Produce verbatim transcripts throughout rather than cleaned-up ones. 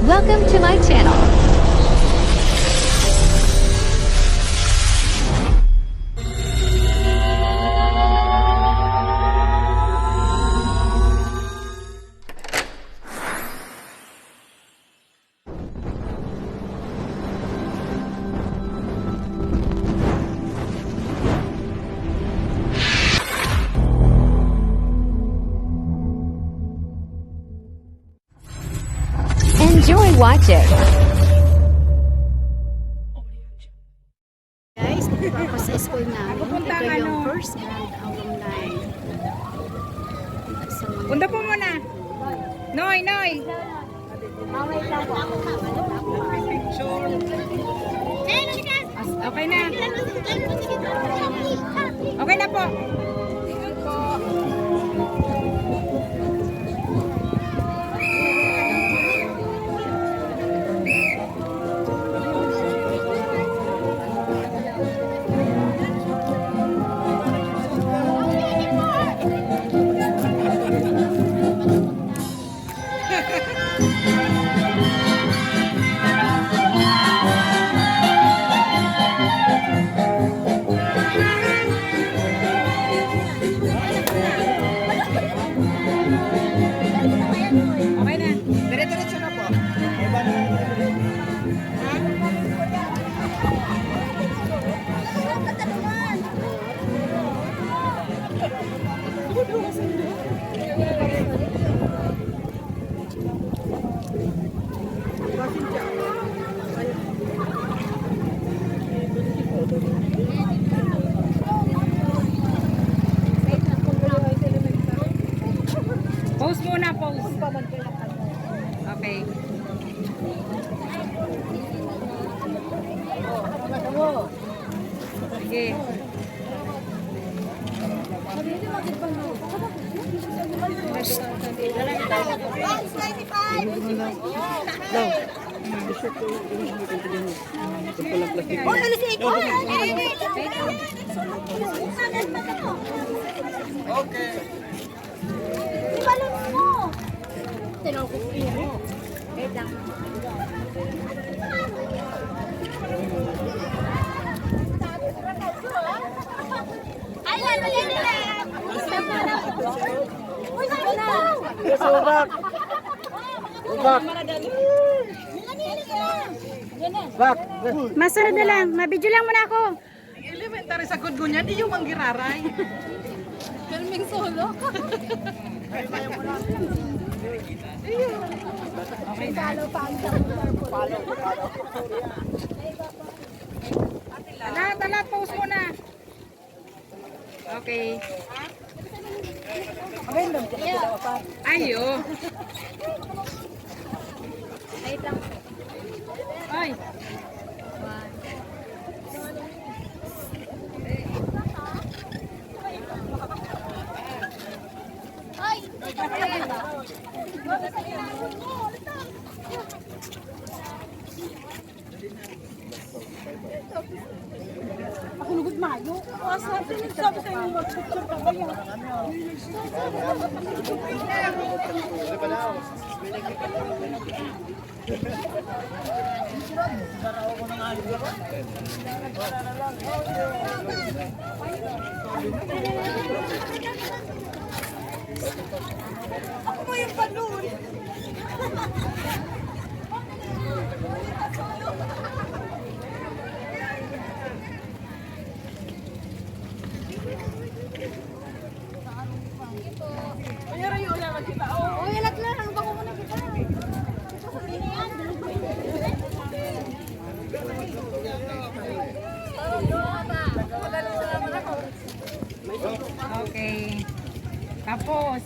Welcome to my channel. Enjoy watching. Guys, dito ako sa school namin. Ito yung first and alumni. Sa mga Punta po muna. Noy, Noy. Okay na. Okay na po. Okay na. Dire-diretso na po. Pause muna, pause. Okay. Sige. Okay. Ibalon mo. Tinawag ko po yun. Wait lang. Ay, ano yun nila? Uy, ano yun? Yes, we're back. We're back. Back. Masunod na lang. Mabidyo lang muna ako. Elementary sa Gudgunya, di yung manggiraray. Filming solo. Tala, tala, pause muna. Okay. Ayo. Ay. Ako lugod mayo. Sabi, sabi sa'yo, mag-picture ka kaya. Ako mo yung balon. Okay. Tapos.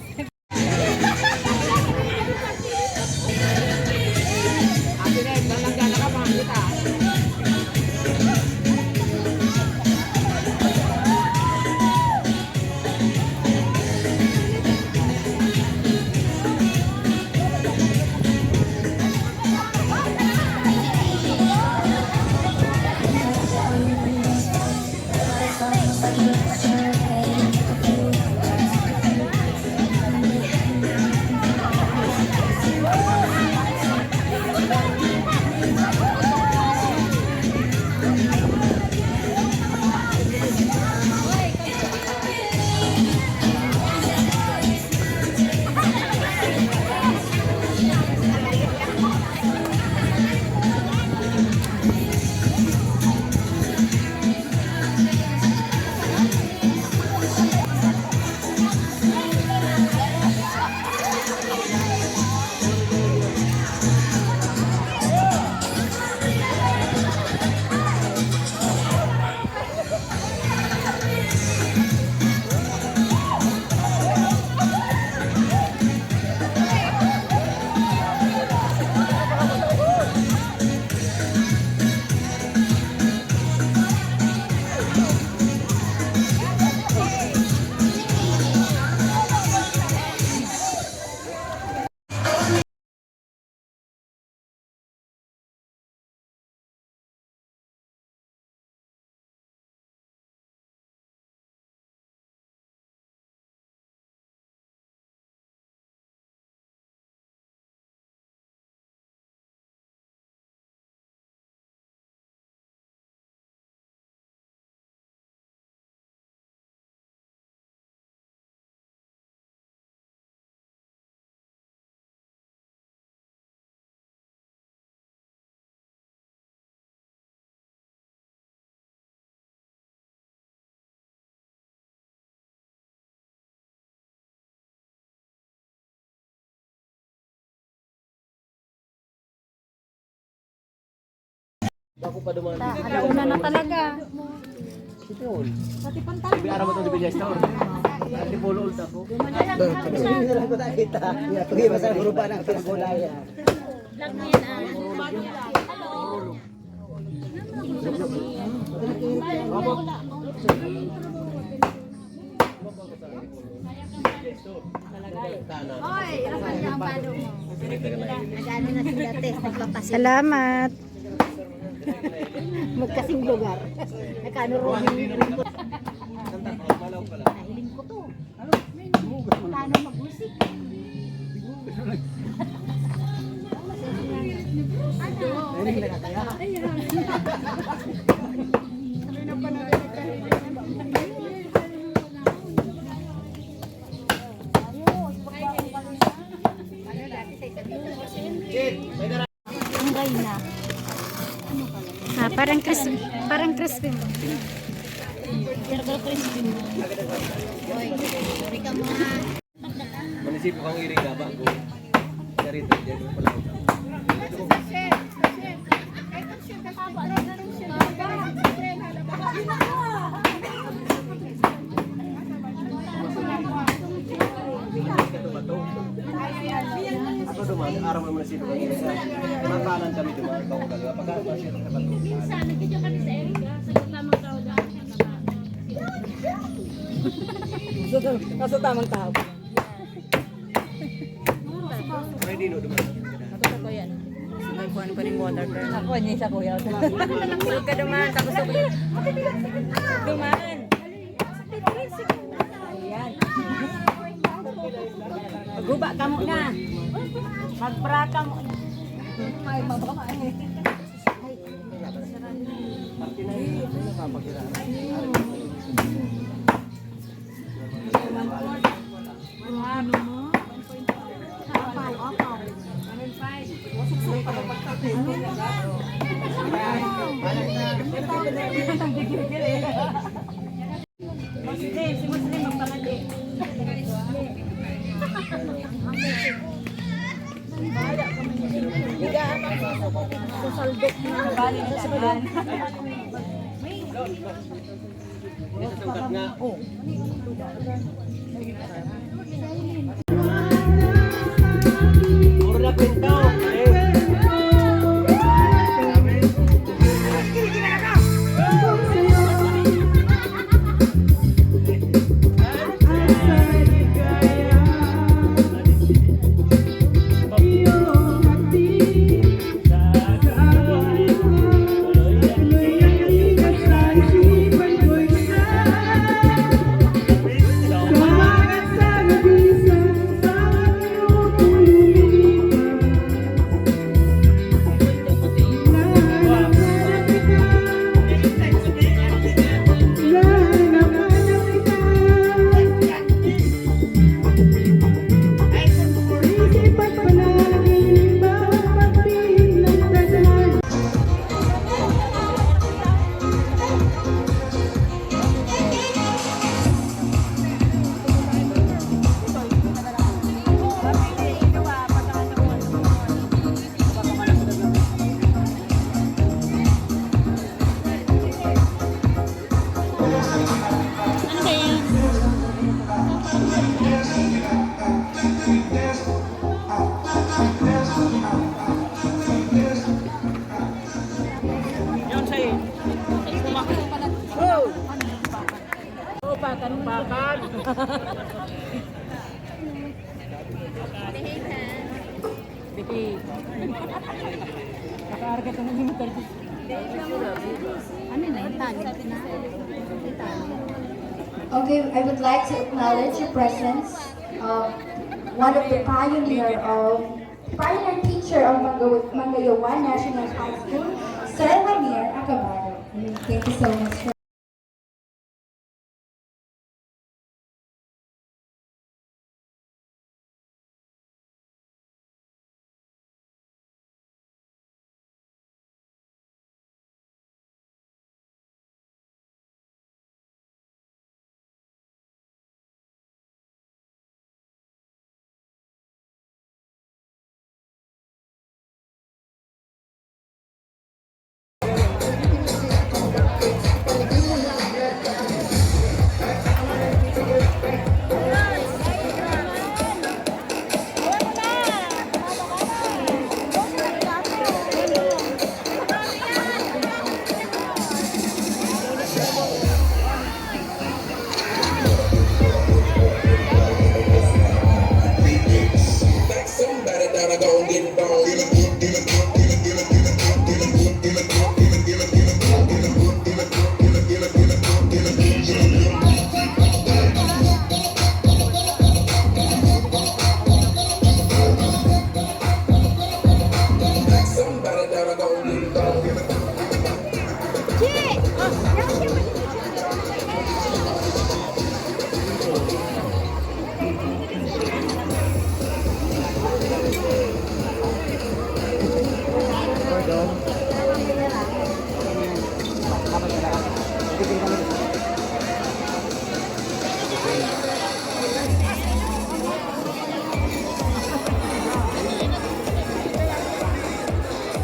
Bako pa duman. Ta, alauna na talaga. Ito yun. Pati pantalon. Sabi, araw mo itong Divilia Store. Ate Polo, ulta ko. Hindi na lang ko nakita. Hindi, basta grupa ng pinagulay. Vlog mo yan, ah. Oy, asan na ang pado mo? Nag-ano na sila, te, nagpapasok. Salamat. Magkasing lugar. Nagkano rin? Nahiling ko to. Paano mag-music? Ano? Ayan. Ang gay na. Ah, parang crispy, parang crispy mo. Pero crispy mo. Oy, sorry ka mo, ha. Manisip ko ang iring na ba? Charito, diyan mo pala. Ako duman, araw naman na sila. Matanan kami duman, ako talaga. Pagka, minsan, nagkita kami sa Erica, sa tamang tao dahil sa tama. Nasa, nasa tamang tao. Ready, no, duman. Ako sa kuya, no? May kuhan pa rin water, pero ako, niya sa kuya. Sulod ka duman, tapos ako yun. Duman. Ayan. Magguba ka muna. Magpra ka muna. Ay, mababa eh. Muslim, si Muslim magpangadi. Bigaan ang suso ko dito sa saldok na. Bali na sa saldok. Puro na kwento. Bakal. Behave. Nakaarga ka ng interview. Ano na yun? Talent na. Okay, I would like to acknowledge the presence of one of the pioneer of, pioneer teacher of Mangaw-, Mangayawan National High School, Sir Ramir Acabaro. Thank you so much for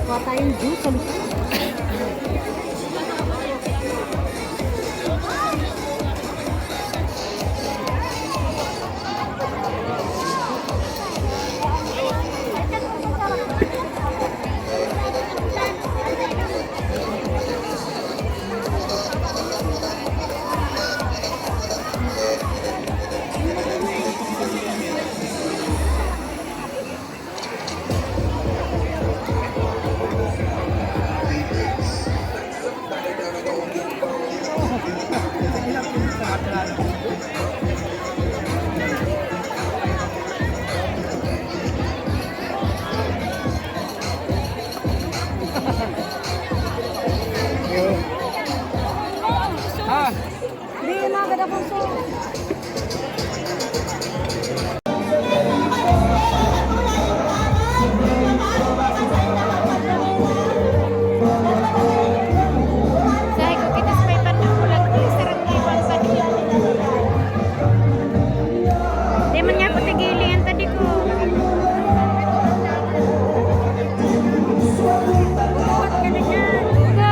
Kuha tayong juice. Ah. Di, nagad akong so. Sabi ko, kita sa may tanda ko lang, di, sarang na ibang tanda. Di man niya ako tigiling, ang tadi ko. Buhat ka na dyan. Go!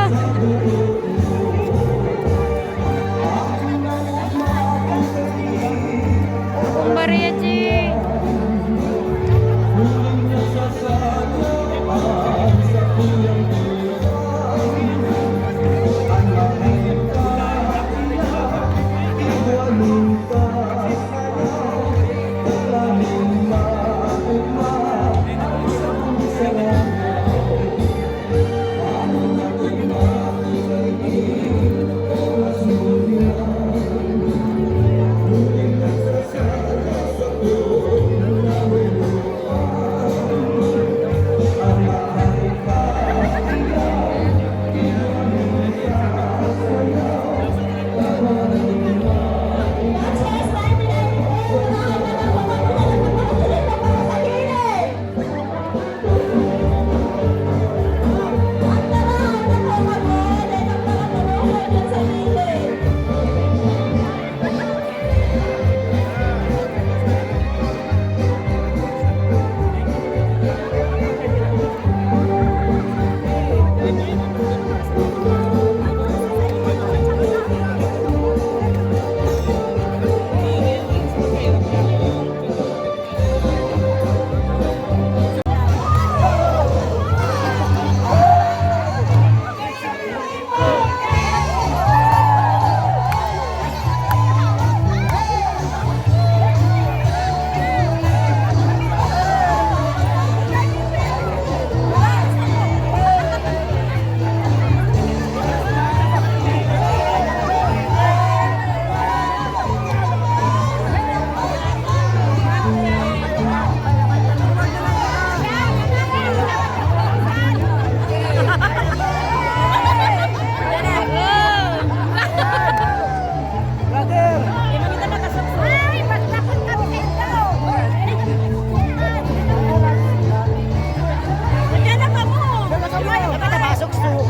So,